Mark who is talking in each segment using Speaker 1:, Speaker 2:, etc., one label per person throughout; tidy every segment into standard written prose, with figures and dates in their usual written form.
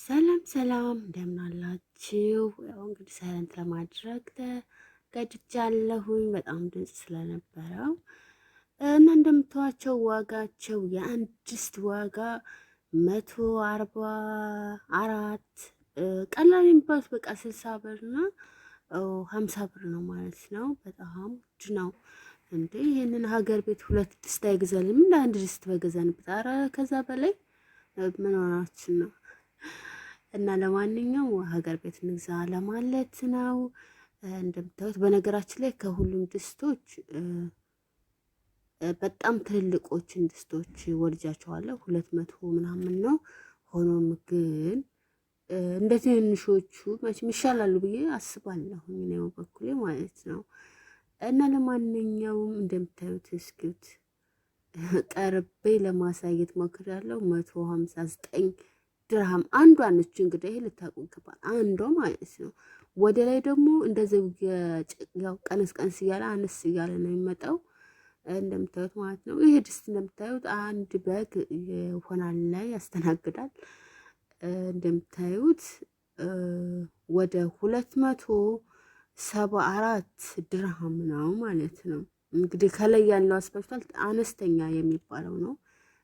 Speaker 1: ሰላም ሰላም፣ እንደምን አላችሁ? ያው እንግዲህ silent ለማድረግ ተገድጃለሁኝ በጣም ድምፅ ስለነበረው እና እንደምታዩዋቸው ዋጋቸው የአንድ ድስት ዋጋ 144፣ ቀላል የሚባሉት በቃ 60 ብር እና 50 ብር ነው ማለት ነው። በጣም ውድ ነው እንዴ! ይህንን ሀገር ቤት ሁለት ድስት አይገዛልም። እንደ አንድ ድስት በገዛንበት፣ ኧረ ከዛ በላይ ምን ሆናችን ነው? እና ለማንኛውም ሀገር ቤት እንግዛ ለማለት ነው። እንደምታዩት በነገራችን ላይ ከሁሉም ድስቶች በጣም ትልልቆችን ድስቶች ወድጃቸዋለሁ። 200 ምናምን ነው። ሆኖም ግን እንደ ትንንሾቹ መቼም ይሻላሉ ብዬ አስባለሁ እኔ በበኩሌ ማለት ነው። እና ለማንኛውም እንደምታዩት እስኪት ቀርቤ ለማሳየት ሞክሬያለሁ። 159 ድርሃም አንዷ ነች። እንግዲህ ይሄ ልታውቁ ይገባል። አንዷ ማለት ነው። ወደ ላይ ደግሞ እንደዚህ ያው ቀነስ ቀንስ እያለ አነስ እያለ ነው የሚመጣው እንደምታዩት ማለት ነው። ይሄ ድስት እንደምታዩት አንድ በግ ይሆናል ላይ ያስተናግዳል። እንደምታዩት ወደ 274 ድርሃም ነው ማለት ነው። እንግዲህ ከላይ ያለው አስባችኋል፣ አነስተኛ የሚባለው ነው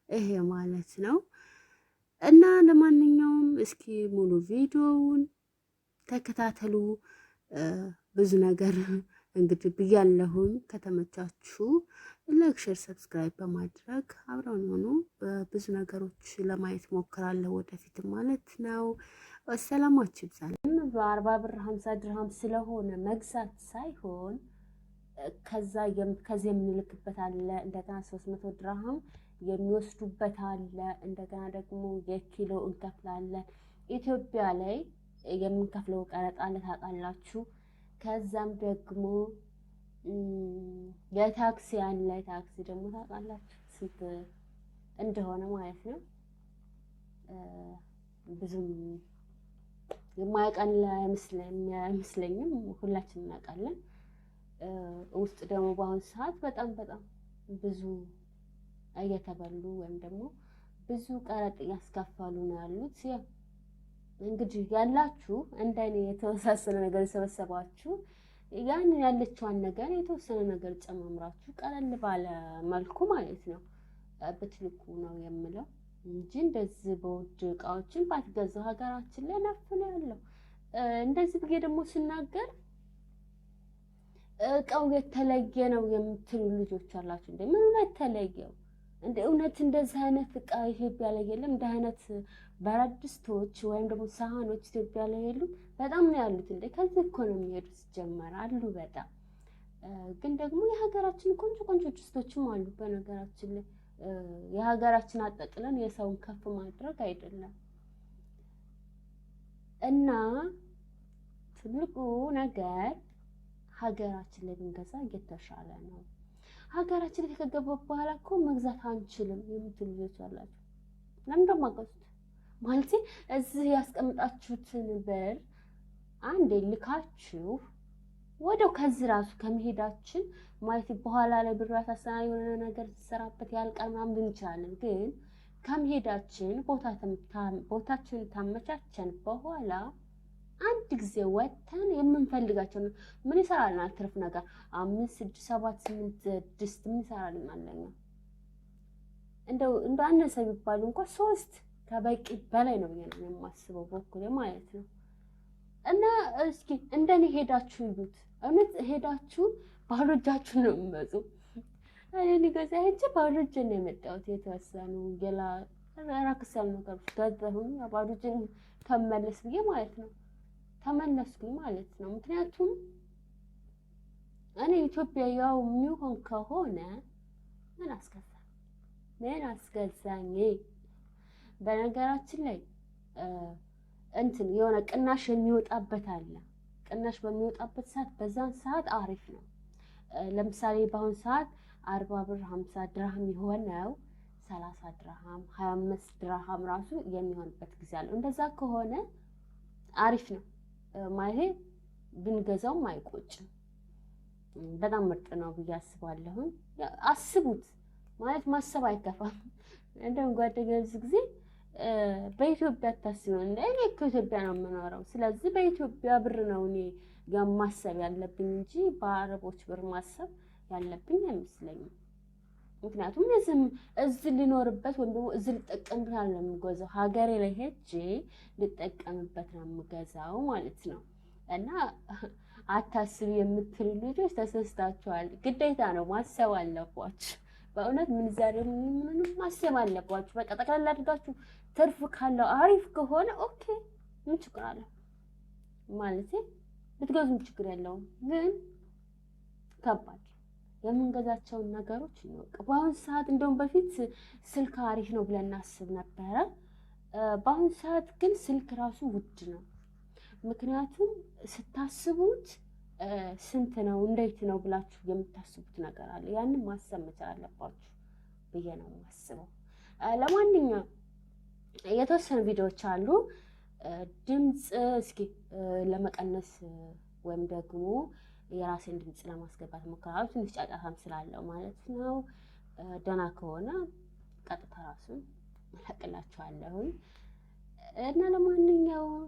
Speaker 1: ይሄ ማለት ነው። እና ለማንኛውም እስኪ ሙሉ ቪዲዮውን ተከታተሉ። ብዙ ነገር እንግዲህ ብያለሁኝ። ከተመቻችሁ like፣ share፣ subscribe በማድረግ አብረውን ሆኑ። ብዙ ነገሮች ለማየት ሞክራለሁ ወደፊት ማለት ነው። ሰላማችሁ ይብዛል። በ40 ብር 50 ድርሃም ስለሆነ መግዛት ሳይሆን ከዛ ከዚህ የምንልክበት አለ። እንደገና 300 ድርሃም የሚወስዱበት አለ። እንደገና ደግሞ የኪሎ እንከፍላለን። ኢትዮጵያ ላይ የምንከፍለው ቀረጥ አለ ታውቃላችሁ። ከዛም ደግሞ የታክሲ አለ። ታክሲ ደግሞ ታውቃላችሁ ስንት እንደሆነ ማለት ነው። ብዙም የማያውቀን አይመስለኝም። ሁላችን እናውቃለን። ውስጥ ደግሞ በአሁኑ ሰዓት በጣም በጣም ብዙ እየተበሉ ወይም ደግሞ ብዙ ቀረጥ እያስከፈሉ ነው ያሉት። ያው እንግዲህ ያላችሁ እንደኔ የተወሳሰነ ነገር የሰበሰባችሁ ያንን ያለችዋን ነገር የተወሰነ ነገር ጨማምራችሁ ቀለል ባለ መልኩ ማለት ነው ብትልኩ ነው የምለው እንጂ እንደዚህ በውድ እቃዎችን ባትገዙ። ሀገራችን ላይ ነፍ ነው ያለው። እንደዚህ ብዬ ደግሞ ስናገር እቃው የተለየ ነው የምትሉ ልጆች አላችሁ። እንደ ምን ነው የተለየው? እንደ እውነት እንደዚህ አይነት እቃ ኢትዮጵያ ላይ የለም? እንደ አይነት ብረት ድስቶች ወይም ደግሞ ሳህኖች ኢትዮጵያ ላይ የሉም? በጣም ነው ያሉት። እንደ ከዚህ እኮ ነው የሚሄዱት ሲጀመር አሉ በጣም። ግን ደግሞ የሀገራችን ቆንጆ ቆንጆ ድስቶችም አሉ። በነገራችን ላይ የሀገራችን አጠጥለን የሰውን ከፍ ማድረግ አይደለም። እና ትልቁ ነገር ሀገራችን ላይ ብንገዛ እየተሻለ ነው። ሀገራችን ላይ ከገባ በኋላ እኮ መግዛት አንችልም የምትሉ ልጆች አላችሁ። ለምን ደግሞ አገዙት? ማለት እዚህ ያስቀምጣችሁትን ብር አንዴ ልካችሁ ወደው ከዚህ ራሱ ከመሄዳችን ማለት በኋላ ላይ ብሩ ያሳሰና የሆነ ነገር ሲሰራበት ያልቃል ምናምን እንችላለን። ግን ከመሄዳችን ቦታችን ታመቻቸን በኋላ አንድ ጊዜ ወጥተን የምንፈልጋቸው ምን ይሰራልናል? ትርፍ ነገር አምስት፣ ስድስት፣ ሰባት፣ ስምንት ድስት ምን ይሰራልናል? ለኛ እንደው እንደ አነሰ ቢባሉ እንኳን ሶስት ከበቂ በላይ ነው ብዬ ነው የማስበው በኩሌ ማለት ነው። እና እስኪ እንደኔ ሄዳችሁ እዩት። እውነት ሄዳችሁ ባዶ እጃችሁን ነው የምመጡ። እኔ ሊገዛ ሄጄ ባዶ እጄን ነው የመጣሁት። የተወሰኑ ገላ ረክስ ያሉ ነገሮች ገዛሁኝ። ባዶ እጄን ከመለስ ብዬ ማለት ነው ተመለስኩኝ ማለት ነው። ምክንያቱም እኔ ኢትዮጵያ ያው የሚሆን ከሆነ ምን አስገዛ ምን አስገዛኝ? በነገራችን ላይ እንትን የሆነ ቅናሽ የሚወጣበት አለ። ቅናሽ በሚወጣበት ሰዓት በዛን ሰዓት አሪፍ ነው። ለምሳሌ በአሁን ሰዓት 40 ብር 50 ድርሃም የሆነው 30 ድርሃም 25 ድርሃም ራሱ የሚሆንበት ጊዜ አለው። እንደዛ ከሆነ አሪፍ ነው ማለት ብንገዛውም አይቆጭም። በጣም ምርጥ ነው ብዬ አስባለሁኝ። አስቡት ማለት ማሰብ አይከፋም። እንደውም ጓደኛ ብዙ ጊዜ በኢትዮጵያ ታስቢ እንደ እኔ እኮ ኢትዮጵያ ነው የምኖረው። ስለዚህ በኢትዮጵያ ብር ነው እኔ ማሰብ ያለብኝ እንጂ በአረቦች ብር ማሰብ ያለብኝ አይመስለኝም። ምክንያቱም እዚህም እዚህ ሊኖርበት ወይም ደግሞ እዚህ ልጠቀምበት ነው የምገዛው፣ ሀገሬ ላይ ሄጄ ልጠቀምበት ነው የምገዛው ማለት ነው። እና አታስቢ የምትሉ ልጆች ተሰስታችኋል። ግዴታ ነው ማሰብ አለባችሁ። በእውነት ምንዛሬ ምንም ማሰብ አለባችሁ። በቃ ጠቅላላ አድርጋችሁ ትርፍ ካለው አሪፍ ከሆነ okay፣ ምን ችግር አለው? ማለት ብትገዙም ችግር የለውም። ግን ከባድ የምንገዛቸውን ነገሮች እንወቅ። በአሁን ሰዓት እንደውም በፊት ስልክ አሪፍ ነው ብለን እናስብ ነበረ። በአሁን ሰዓት ግን ስልክ ራሱ ውድ ነው። ምክንያቱም ስታስቡት ስንት ነው እንዴት ነው ብላችሁ የምታስቡት ነገር አለ። ያንን ማሰብ መቻል አለባችሁ ብዬ ነው የማስበው። ለማንኛውም የተወሰኑ ቪዲዮዎች አሉ። ድምፅ እስኪ ለመቀነስ ወይም ደግሞ የራሴን ድምፅ ለማስገባት እሞክራለሁ። ትንሽ ጫጫታም ስላለው ማለት ነው። ደህና ከሆነ ቀጥታ ራሱን እለቅላችኋለሁኝ እና ለማንኛውም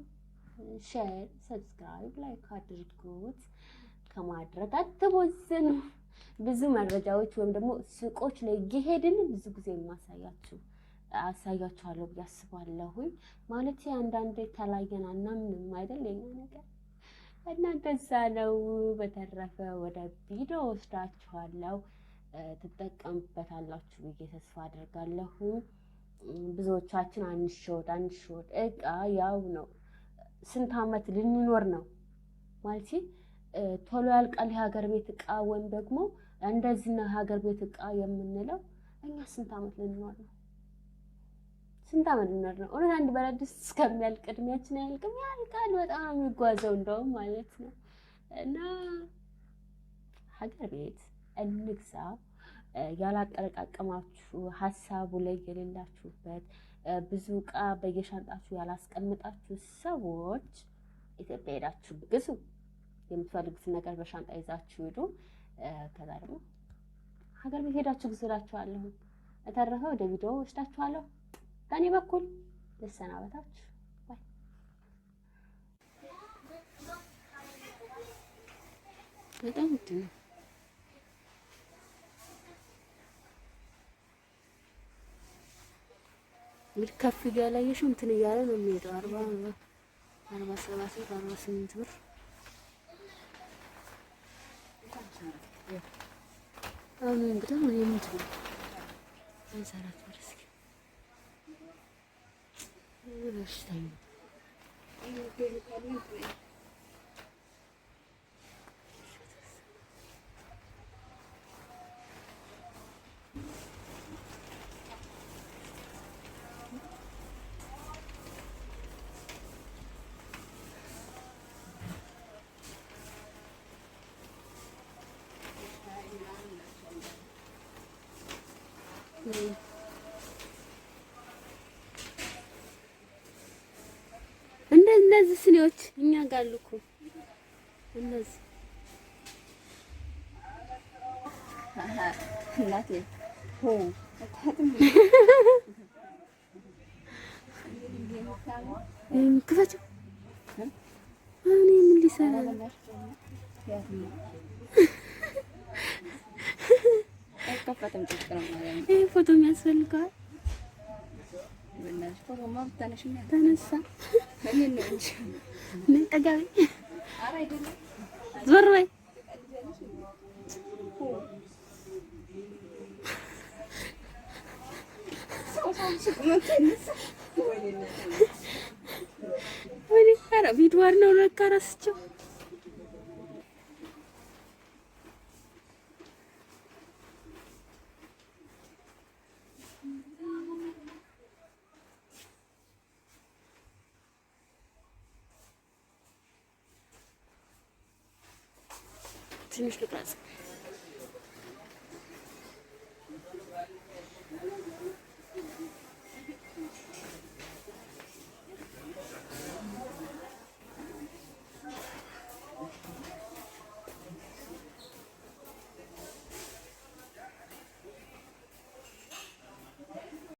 Speaker 1: share፣ subscribe፣ like አድርጉት። ከማድረግ አትቦዝኑ። ብዙ መረጃዎች ወይም ደግሞ ሱቆች ላይ እየሄድን ብዙ ጊዜ የማሳያችሁ አሳያችኋለሁ ብዬ አስባለሁኝ። ማለት አንዳንዴ ተላየን አናምንም አይደል የኛ ነገር እና እንደዛ ነው። በተረፈ ወደ ቪዲዮ ወስዳችኋለሁ፣ ትጠቀሙበታላችሁ ብዬ ተስፋ አድርጋለሁ። ብዙዎቻችን አንሸወድ አንሸወድ፣ እቃ ያው ነው። ስንት ዓመት ልንኖር ነው ማለት ቶሎ ያልቃል የሀገር ቤት እቃ ወይም ደግሞ እንደዚህ ነው የሀገር ቤት እቃ የምንለው እኛ ስንት ዓመት ልንኖር ነው? ስንት ዓመት ልንኖር ነው? እውነት አንድ ብረት ድስት እስከሚያልቅ እድሜያችን አያልቅም? ያልቃል። በጣም የሚጓዘው እንደውም ማለት ነው። እና ሀገር ቤት እንግዛ። ያላጠረቃቀማችሁ ሀሳቡ ላይ የሌላችሁበት ብዙ እቃ በየሻንጣችሁ ያላስቀምጣችሁ ሰዎች ኢትዮጵያ ሄዳችሁ ግዙ። የምትፈልጉትን ነገር በሻንጣ ይዛችሁ ሂዱ። ከዛ ደግሞ ሀገር ቤት ሄዳችሁ ግዙ እላችኋለሁ። በተረፈ ወደ ቪዲዮ ወስዳችኋለሁ። በእኔ በኩል ልሰናበታችሁ። በጣም ውድ ነው። እንግዲህ ከፍ እያለ አየሽው እንትን እያለ ነው የሚሄደው። 47 ብር 48 ብር። አሁን እንግዲህ አሁን የምንድን ነው 54 ብር። እስኪ በሽተኛ እነዚህ ስኒዎች እኛ ጋር አሉ እኮ እነዚህ ክፈችው። እኔ ምን ሊሰራ ነው? ይህ ፎቶ የሚያስፈልገዋል። ተነሳ ጠጋ በይ፣ ዞር በይ። ኧረ ቪዲዮ ነው ለካ ረስቼው። ትንሽ ልቅረጽ።